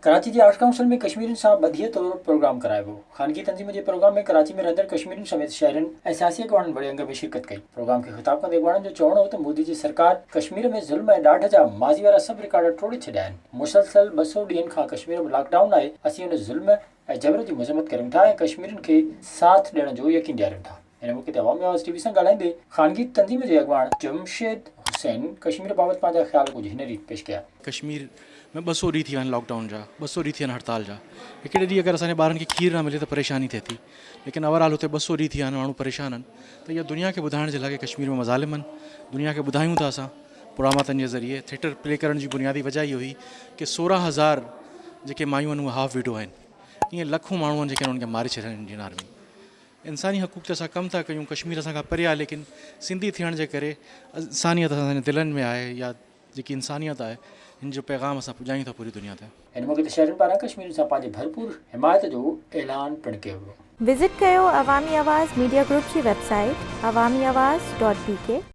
ڪراچي جي arts council ۾ ڪشميرين سان ٻڌيء طور پروگرام ڪرايو ويو. خانگي تنظيم جي پروگرام ۾ ڪراچي ۾ رهندڙ ڪشميرين سميت شهرين ۽ سياسي اڳواڻن وڏي انگ ۾ شرڪت ڪئي. پروگرام کي خطاب ڪندي اڳواڻن جو چوڻ هو ته مودي جي سرڪار ڪشمير ۾ ظلم ۽ ڏاڍ جا ماضي وارا سڀ رڪارڊ ٽوڙي ڇڏيا آهن. مسلسل 200 ڏينهن کان ڪشمير ۾ لاڪ ڊائون آهي، اسين ان ظلم ۽ جبر جي مذمت ڪريون ٿا ۽ ڪشميرين کي ساٿ ڏيڻ جو يقين ڏياريون ٿا. ان موقعي تي عوامي آواز ٽي وي سان ڳالهائيندي خانگي تنظيم جي اڳواڻ جمشيد حسين ڪشمير بابت پنهنجا خيال ڪجهه هن ريت پيش ڪيا. ڪشمير ۾ 200 ڏينهن ٿي ويا آهن لاڪ ڊائون جا، 200 ڏينهن ٿي ويا آهن هڙتال جا. هڪڙي ڏينهن اگر اسان جي ٻارن کي کير نه ملي ته پريشاني ٿئي ٿي، ليڪن اوور آل هتي 200 ڏينهن ٿي ويا آهن ماڻهو پريشان آهن ته اها دنيا کي ٻڌائڻ جي لاء ڪي ڪشمير ۾ مظالم آهن، دنيا کي ٻڌايون ٿا اسان پراماتن جي ذريعي ٿيٽر پلي ڪرڻ جي بنيادي وجه اها هئي ڪي 16 هزار جيڪي مايون آهن اهي هاف وڊو آهن، ائين لکون ماڻهو آهن جيڪي انهن کي ماري ڇڏيا آهن انڊين آرمي. انساني حقوق تي اسان ڪم ٿا ڪيون، ڪشمير اسان کان پري آهي ليڪن سنڌي ٿيڻ جي ڪري انسانيت اسان جي دلن ۾ آهي يا جيڪي انسانيت آهي ان جو پيغام اسان پڄايون ٿا پوري دنيا تي. ان موقعي تي شهرين پاران ڪشميرين سان پنهنجي ڀرپور حمايت جو اعلان پڻ ڪيو ويو. وزٽ ڪيو عوامي آواز ميڊيا گروپ جي web site Awami Awaz dot B K.